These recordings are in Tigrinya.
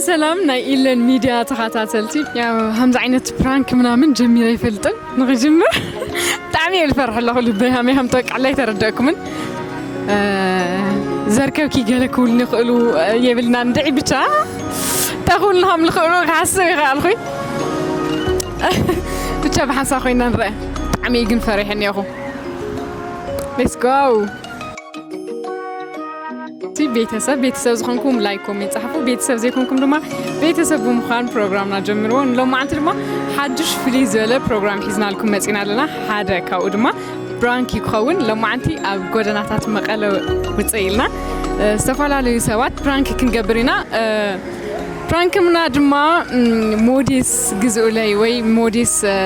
ሰላም ናይ ኢለን ሚድያ ተኸታተልቲ። ያው፣ ከምዚ ዓይነት ፕራንክ ምናምን ጀሚረ ኣይፈልጥን። ንኽጅምር ብጣዕሚ እየ ዝፈርሕ ኣለኹ። ልበይ ሃመይ ከም ተወቅዐለይ ኣይተረደእኩምን። እ፣ ዘርከብኪ ገለ ክብሉኒ ይኽእሉ፣ እ፣ የብልናን። እንድዒ ብቻ እንታይ ክብሉኒ ከም ዝኽእሉ ክሓስብ ይኽኣልኩኝ። ብቻ ብሓንሳብ ኮይና ንረአ። ብጣዕሚ እየ ግን ፈሪሐ እኒአኹ። Let's go። እቲ ቤተሰብ፣ ቤተሰብ ዝኾንኩም ላይክ፣ ኮሜንት ጸሓፉ። ቤተሰብ ዘይኮንኩም ድማ ቤተሰብ ብምዃን ፕሮግራምና ጀምርዎ። ንሎማዓንቲ ድማ ሓድሽ ፍልይ ዝበለ ፕሮግራም ሒዝናልኩም መጺና ኣለና። ሓደ ካብኡ ድማ ብራንክ እዩ ክኸውን። ሎማዓንቲ ኣብ ጎደናታት መቐለ ውፅእ ኢልና፣ እ፣ ዝተፈላለዩ ሰባት ብራንክ ክንገብር ኢና። እ፣ ፕራንክምና ድማ፣ ም፣ ሞዴስ ግዝኡለይ ወይ ሞዴስ፣ እ፣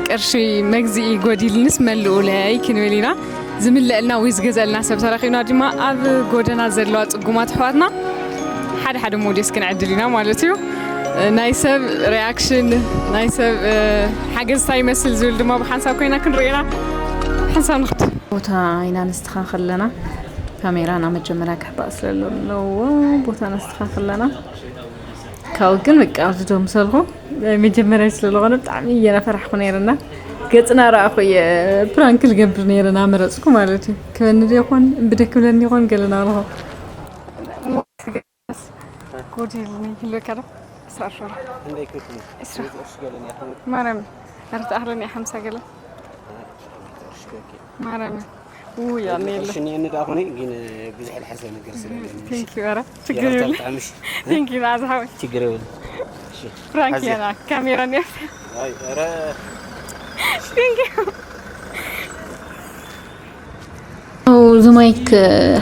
ቅርሺ መግዝኢ ጎዲልንስ መልኡለይ ክንብል ኢና። ዝምለአልና ወይ ዝገዘአልና ሰብ ተረኺብና ድማ ኣብ ጎደና ዘለዋ ጽጉማት ኣሕዋትና ሓደ ሓደ ሞዴስ ክንዕድል ኢና ማለት እዩ። ናይ ሰብ ሪያክሽን፣ ናይ ሰብ፣ እ፣ ሓገዝ እንታይ ይመስል ዝብል ድማ ብሓንሳብ ኮይና ክንርኢ ኢና። ሓንሳብ ንኽድ። ቦታ ኢና ነስተኻኽል ኣለና። ካሜራና መጀመርያ ክሕባእ ስለ ዘለዎ ቦታ ነስተኻኽል ኣለና። ካብኡ ግን በቃ ኣብዚ ዶ ምሰልኹ መጀመርያ ስለ ዝኾነ ብጣዕሚ እየ ናፈራሕኩ ነይረና። ገጽና ረኣኹ እየ ፕራንክ ልገብር ነይረ ናመረጽኩ ማለት እዩ። ክበኒ ዶ ይኾን? እምቢ ዶ ክብለኒ ይኾን? ገለ ናበልኹ። ጎዲልኒ ይህልወካ ዶ? ዕስራ ሽሕ። ክንደይ ክፍሊ? ዕስራ። ቅርሺ ገለ እያ። ማርያም፣ ኧረ ተኣኽለኒ እያ ሓምሳ ገለ። ቅርሺ ገለ። ማርያም። ውይ፣ ያኔ የለ። ቅርሺ እኔ እንዳ ኾነ ግን ብዙሕ ዝሓሰብ ነገር ስለሌለ። ቴንክ ዩ፣ ኧረ ችግር ይቕርታ የብልም። ብጣዕሚ እሺ። ቴንክ ዩ፣ መዓዝ ሓወይ። ችግር የብልም። እሺ። ፍራንክ ሓዚ። እያ ና፣ ካሜራ እኒኣ። ኣይ፣ ኧረ። ቴንክ ዩ። እዚ ማይክ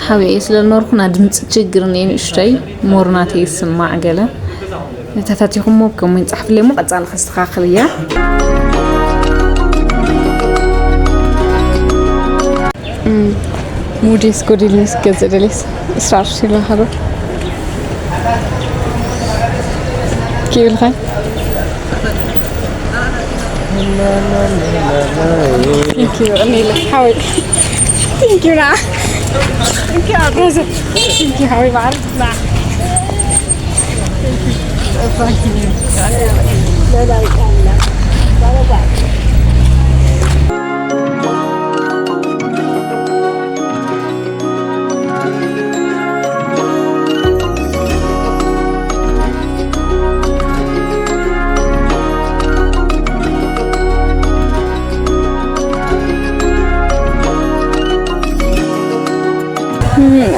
ሓቢኤ ስለ ዝነበርኩ ና ድምፂ ችግር እኒአ ንእሽተይ ሞር ናተይ ይስማዕ ገለ ተፈቲኹሞ ከምኡ ይንፃሕፍለይ እሞ ቀፃሊ ከስተኻኽል እያ። እም፣ ሙዲስ ጎዲልኒስ ገዝእ ደሊስ እስራ ሽላ ኸዶ ኪብልኸ Thank you, Anila. How are you? Thank you, na. Thank you, brother. Thank you, how are you, man? Na. Thank you. Thank you.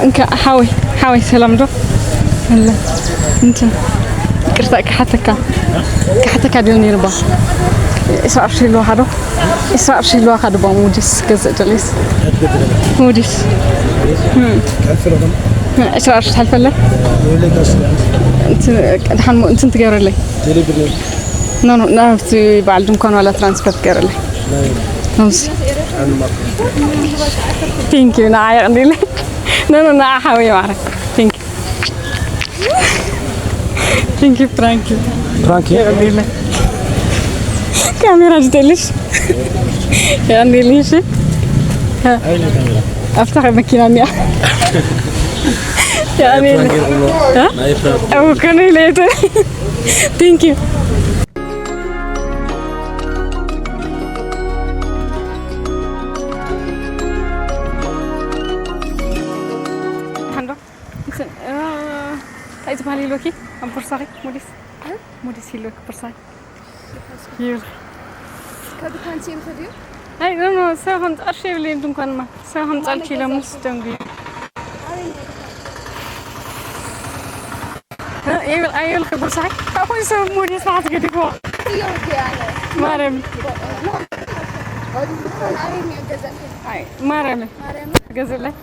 እንካ ሓወይ፣ ሓወይ ሰላም ዶ? ኣለ። እንትን፣ ይቅርታ፣ ክሓተካ፣ ክሓተካ ድዮ ነይሩ ባ? ዕስራ ቅርሺ ኣለዋኻ ዶ? ዕስራ ቅርሺ ኣለዋኻ ዶ ባ? ሙዲስ ገዝእ ደሊስ? ሙዲስ። እም። ዕስራ ቅርሺ ትሓልፈለይ? እንትን፣ ደሓን ሞ-፣ እንትን ትገብረለይ? ኖ፣ ኖ፣ ናብቲ በዓል ድንኳን ዋላ ትራንስፈር ትገብረለይ? ናብዚ። Thank you፣ ንዓ የቐንየለይ። ኖ፣ ኖ፣ ንዓ ሓወይ ማዕረ። Thank you። Thank you፣ ፕራንክ እዩ። ፕራንክ እዩ? የቐንየለይ። ካሜራ ጅተልሽ። የቐንየለይ፣ እሺ። ኣብታ መኪና እኒኣ። የቐንየለይ። ፕራንክ እዩ። እ? ናይ ፕራንክ። ኣብ ከመይ ኢለ እየ ተ-፣ Thank you። ሓንዶ፣ እንትን፣ እ፣ እንታይ ዝበሃል ይህልወኪ? ኣብ ቦርሳኺ፣ ሙዲስ? እ? ሙዲስ ይህልወኪ ቦርሳኺ? ይብል። ካብ ድኳን ሲ ንኽድ እዩ? ኣይ፣ ኖ፣ ኖ፣ ሰብ ከም ጻርሽ የብለይን ድንኳንማ። ሰብ ከም ጻልኪ ኢሎም ምስ ደንጉዩ። እ፣ ይብል፣ ኣይብል ክጉሳይ። ካብ ኮይኑ ሰብ ሙድ የስማዓት ገዲፍዎ። ማርያም። ኣይ፣ ማርያም። ገዝለይ።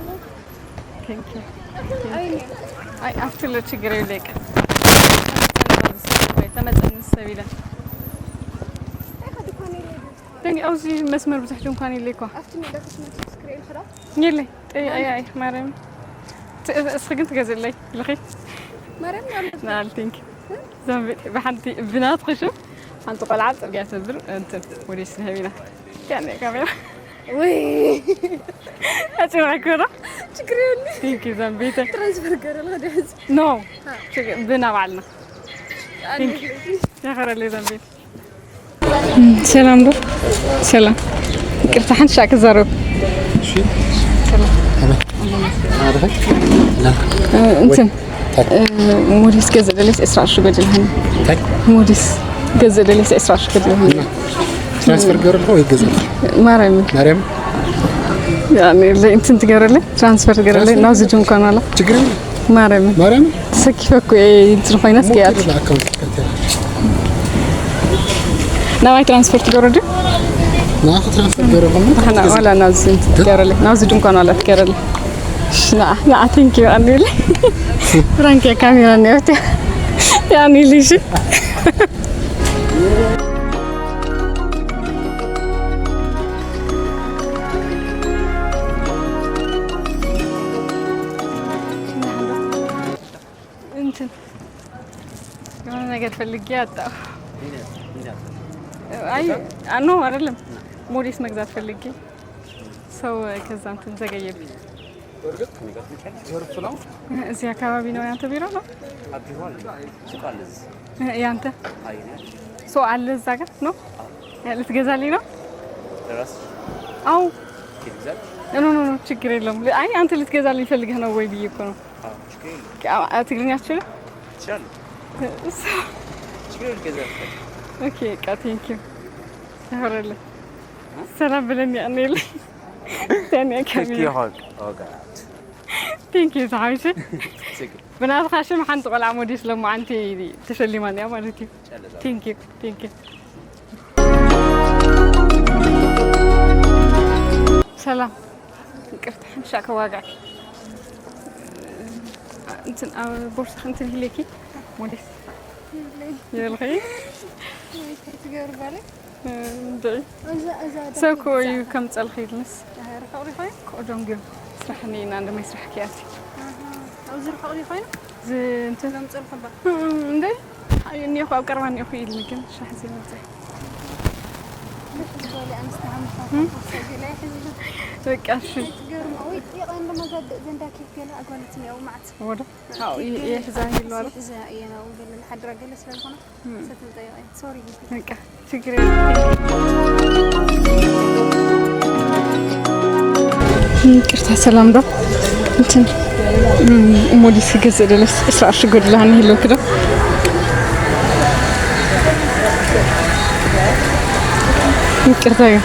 Thank you። ኣይ፣ ኣብቲ ሎ ችግር የብለይ። ተመጸኒ ሰብ ኢለ። Thank you። ኣብዚ መስመር ብዙሕ ድንኳን የለይ እኮ። ኣብቲ ሜዳ ኮስሞቲክስ ክርኢ ንኽዳ? የለይ። ጠይ-፣ ኣይ፣ ኣይ፣ ማርያም። ት-፣ እስኺ ግን ትገዝእለይ ኢልኺ? ማርያም፣ ማርያም። ንኣል፣ ቴንክ ዩ። ዘንብዕ፣ ብሓንቲ፣ ብናትኺ ሽም ሓንቲ ቆልዓ ጽርግያ ትነብር፣ እንትን፣ ወደ ስንሃብ ኢና። ያኔ ካሜራ። ውይ። ኣጭብረኪ ዶ? ችግር የለ። ቴንክ ዩ ዘንቤተ። ትራንስፈር ገረላ ወደ ህዝብ ኖ ብና ባዕልና። ቴንክ ዩ። ያኸረለይ ዘንቤተ። ሰላም ዶ ሰላም። ይቅርታ ሓንቲ ሻዕ ክዛረብ። እንትን ሞዴስ ገዝእ ደለስ ዕስራ ቅርሺ ጎድልሃኒ። ሞዴስ ገዝእ ደለስ ዕስራ ቅርሺ ጎድልሃኒ። ትራንስፈር ገረልካ ወይ ገዝእ? ማርያም ማርያም ያኔ እንትን ትገረለይ ትራንስፈር ትገረለይ ናብዚ ድንኳን ዋላ ችግር የለ። ማርያም ማርያም ሰኪፈኩ እንትን ኮይና ስገያት ሞክር ለአካውንት ከተ ናባይ ትራንስፖርት ገረዱ ናኸ ትራንስፈር ገረልካ ንሕና ዋላ ናብዚ ትገረለይ ናብዚ ድንኳን ዋላ ትገረለይ ንዓ ንዓ ቴንኪዩ ኣኒለ ፍራንክ ካሜራ ኒያውቲ ያኒልሽ እንትን የሆነ ነገር ፈልጌ አጣሁ። አይ አኖ አይደለም ሞዴስ መግዛት ፈልጌ ሰው ከዛ እንትን ዘገየብኝ። እዚህ አካባቢ ነው ያንተ ቢሮ ነው? ያንተ ሰው አለ እዛ ጋር ነው ልትገዛልኝ ነው? አው ኖ ኖ ኖ ችግር የለም። አይ አንተ ልትገዛልኝ ፈልገህ ነው ወይ ብዬ እኮ ነው። ትግርኛ አትችልም? ኦኬ በቃ ቴንኪው ያወረለ ሰላም ብለኒ ኣነለ ያኔ ካሜራ ቴንኪው ዝሓብሽ ብናትኻ ሽም ሓንቲ ቆልዓ ሞዴስ ለማዓንቲ ተሸሊማን እያ ማለት እዩ። ቴንኪው ቴንኪው ሰላም ይቅርታ ሓንሻ ከዋጋዕ እንትን ኣብ ቦርሳኽ እንትን ሂሌኪ ሞዴስ ይበልኸይ ትገብር ባለ እንደ እዛ እዛ ሰብ ከወዩ ከም ጸልኸ ኢልንስ ርሑቕ ዲኾይኑ ቆዶም ግን ስራሕ እኒና እንደማይ ስራሕ ክያት ኣብዚ ርሑቕ ዲኾይኑ እንትን ሎም ጸልኹ ባ እንደ እኒኹ ኣብ ቀረባ እኒኹ ኢልኒ ግን ስራሕ ዘይመጽእ ዝበለ ኣንስተ ሓሙሽተ ሰገላይ ሕዝቢ በቃ እሺ ትገርማ ወይ ይቐን ድማ ዘንዳ ኬፍ ገለ ኣጓለት እኒኣው መዓት ወደ አዎ ይሄ ይሄ ዛን ይሏል ሕዛ እየ ነው ገለ ሓድራ ገለ ስለ ዝኾነ ሰትም ጠይቀ ሶሪ በቃ ችግር የለም። ይቅርታ ሰላም ዶ እንትን ሞዴስ ገዝእ ደለስ እስራ እሺ ጎድላን ይለው ክዶ ይቅርታ እዩ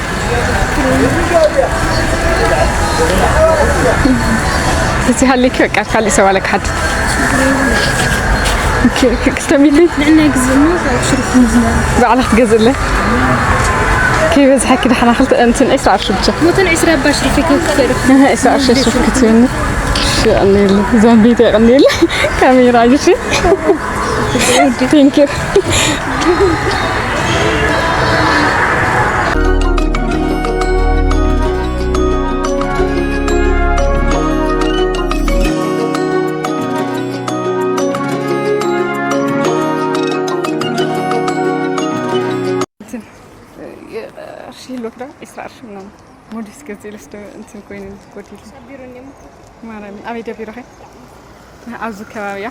እዚ ሃሊክ በቃ ካልእ ሰብ ኣለካ ሓድ ክስተሚልኝ ንዕና ግዝእና ካብ ሽርፍ ንዝና ባዕላ ክትገዝእለ ከይበዝሓኪ ደሓና ክልተ እንትን ዒስራ ቅርሺ ብቻ ሞትን ዒስራ ኣባ ሽርፊ ክክፈል ዒስራ ቅርሺ ሽርፊ ክትህብኒ ሽቕኒል ዛንቤት የቕኒል ካሜራ ይሽ ቴንኪዩ ቅርሺ ይህልወክ ዶ ዒስራ ቅርሺ ምናምን ሞዴስ ገዚእለስ ዶ እንትን ኮይኑ ጎዲሉ ማርያም ኣበይ ደቢሮኸ ኣብዚ ከባቢ እያ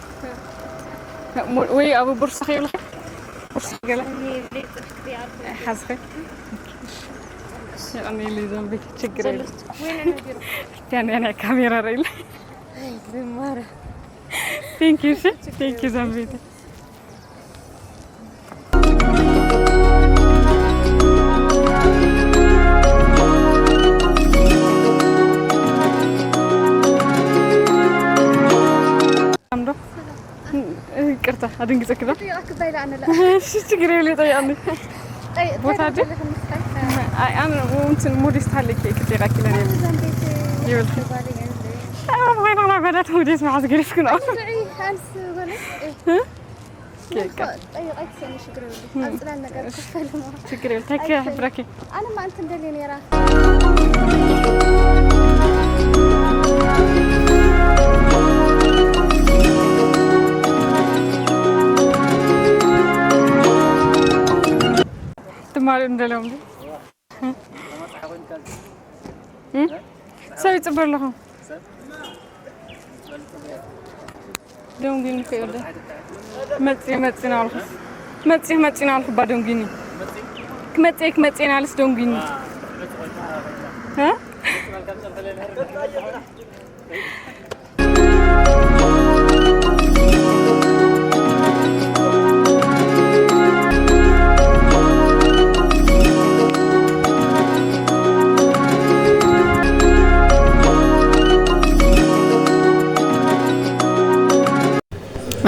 ወይ ኣብ ቦርሳ ከይብልኸ ቦርሳ ገለ ሓዝኸ የቐኒሉ ዘንቢ ችግር የለ ያኔ ናይ ካሜራ ረኢለ ዝማረ ቴንኪ እሺ ቴንኪ ዘንቢቲ ይቅርታ ኣደንግፀክ ዶ ክባይላ ኣነላ እሺ ችግር የለ ጠይቃኒ ቦታ ድ ኣይ ኣነ እንትን ሞዴስ ታለኪ ክጠይቃኪ ለኔ ይብል ኮይና ናበዳት ሞዴስ መሓዝ ገሪፍክ ነው ችግር የለ ተከፍልሞ ችግር የለ ተከ ብረኪ ኣነ ማ እንትን ደልየ ነይራ ትማሪ እንደሎም ሰብ ይፅበ ኣለኹ ደንጉኒ ከይወደ መጽ መጽ ናልኩ መጽ መጽ ናልኩ ባ ደንጉኒ ክመጽ ክመጽ ናልስ ደንጉኒ እ?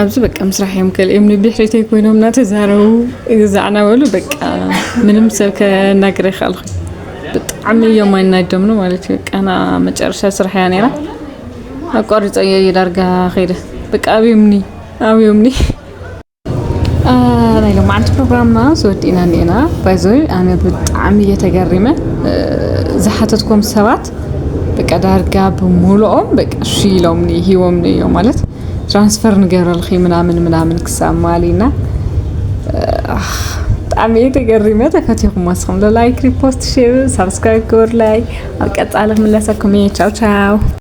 ኣብዚ በቃ ምስራሕ እዮም ከልእም ንቢሕሪተይ ኮይኖም እናተዛረቡ እግዛዕ እናበሉ በቃ ምንም ሰብ ከናግር ይኽኣልኹ። ብጣዕሚ እዮም ኣይናደምኑ ማለት እዩ። በቃ ና መጨረሻ ስራሕ እያ ነይራ። ኣቋሪፀዮ እየ ዳርጋ ከይደ። በቃ ኣብዮምኒ ኣብዮምኒ። ናይ ሎማዓንቲ ፕሮግራምና ዝወዲእና እኒኤና። ባይዞይ ኣነ ብጣዕሚ እየ ተገሪመ። ዝሓተትኩም ሰባት በቃ ዳርጋ ብምሉኦም በቃ እሺ ኢሎምኒ ሂቦምኒ እዮም ማለት ትራንስፈር ንገብረልኺ ምናምን ምናምን ክሳብ ማሊና። ብጣዕሚ እየ ተገሪመ። ተፈቲኹም ወስኹም ላይክ ሪፖስት ሼር ሳብስክራይብ ግበሩለይ። ኣብ ቀፃሊ ክምለሰኩም እየ። ቻው ቻው።